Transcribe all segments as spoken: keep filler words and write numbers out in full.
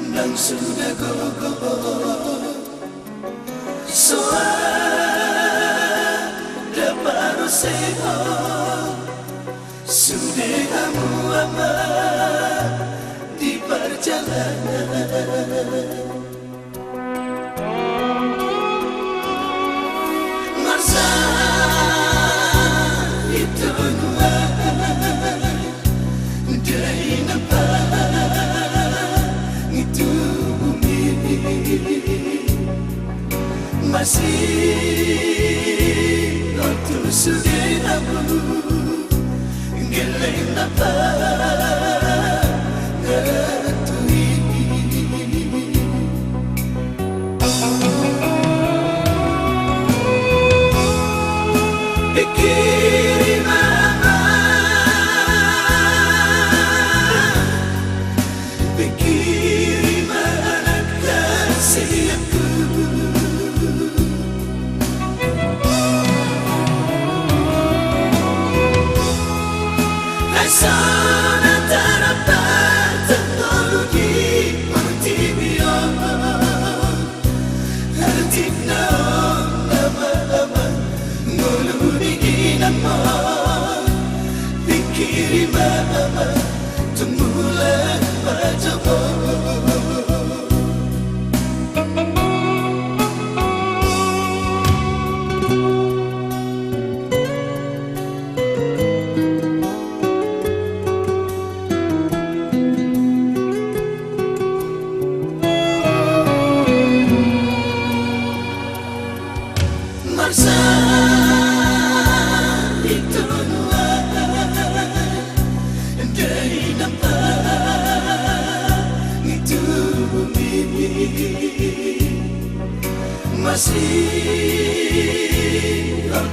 Nang suda gogo, so ada parosehon sude hamu ama di parjalanan. Marsahit do nuaeng dainang pangidoan i, masihol tu sude hamu gelleng na pangaranto i. Pingkiri ma ama, pingkiri ma anak hasianku. Ai so na tardapat tolu di portibi on, atik na on ama-ama ngolu ni inangmon. Pingkiri ma ama, tung mulak ma jo ho. Marsahit do nuaeng dainang pangidoan i, masihol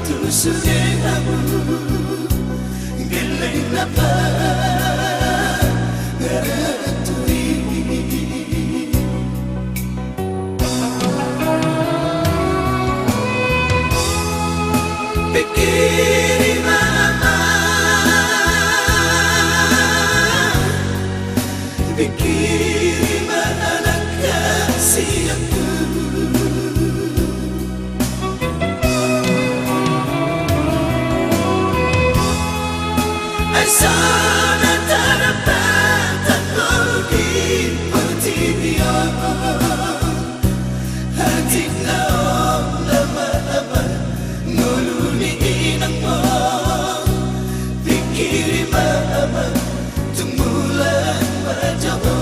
tu sude hamu gelleng na pangaranto i. Pingkiri ma ama, pingkiri ma anak hasianku. Ai so na tardapat tolu di portibi on, atik na on ama-ama ngolu ni inangmon. Pingkiri ma ama, tung mulak ma jo ho.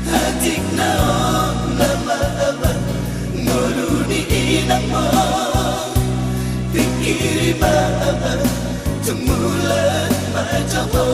Atik na on ama-ama ngolu ni inangmon. Pingkiri ma ama, tung mulak ma jo ho.